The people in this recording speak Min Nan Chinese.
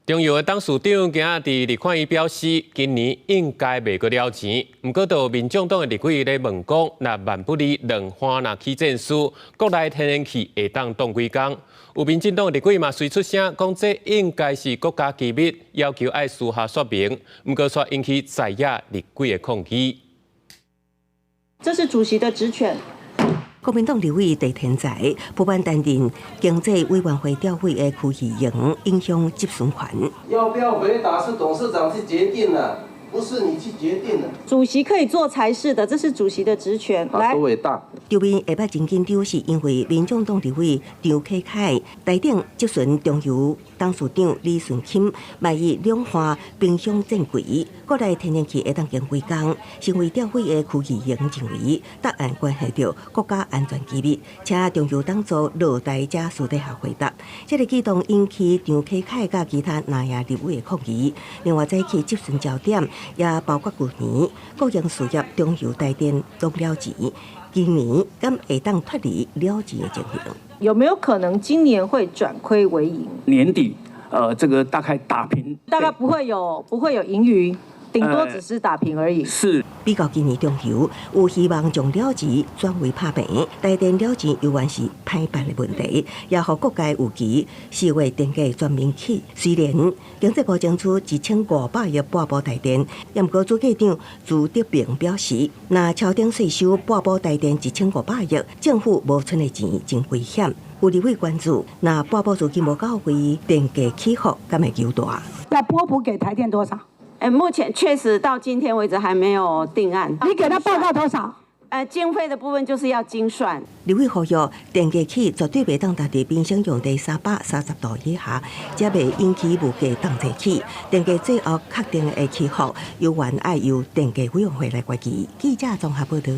中油的董事長今仔佇立法院表示，今年應該袂閣了錢。毋過，就民眾黨的立委咧問講，若萬不利兩岸若起戰事，國內天然氣會當擋幾工？有民進黨的立委嘛隨出聲講，這應該是國家機密，要求愛私下說明。毋過，卻引起在野立委的抗議。這是主席的職權。國民黨立委鄭天才不滿擔任經濟委員會調委的區議員影響質詢權。要不要回答是董事長去決定的，不是你去決定的。主席可以做裁示的，這是主席的職權。來，多偉大！場面下擺真緊張，是因為民眾黨立委張啟楷台頂質詢中油董事長李順欽，萬一兩岸冰箱戰軌，國內天然氣會當經幾工？身為調委的區議員認為，答案關係著國家安全機密，請中油董座落台才私底下回答。這個舉動引起張啟楷佮其他藍營立委的抗議。另外，早起質詢焦點也包括舊年國營事業中油台電攏了錢，今年敢會當脫離了錢的情形？有沒有可能今年會轉虧為盈？年底，這個大概打平，大概不會有盈餘，頂多只是打平而已。是。比較今年中油有希望將了錢轉為拍平，台電了錢猶原是歹辦的問題，也予各界預期4月電價全面起。雖然經濟部爭取1500億撥補台電，毋過主計長朱德平表示，若超頂稅收撥補台電一千五百億，政府無賰的錢真危險。有立委關注，若撥補資金無到位，電價起伏敢會猶大？要撥補給台電多少？目前確實到今天為止還沒有定案。你給他報告多少？經費的部分就是要精算。立委呼籲電價起絕對袂當達佇民生用電330度以下，才袂引起物價同齊起。電價最後確定的起伏，猶原愛由電價委員會來決議。記者綜合報導。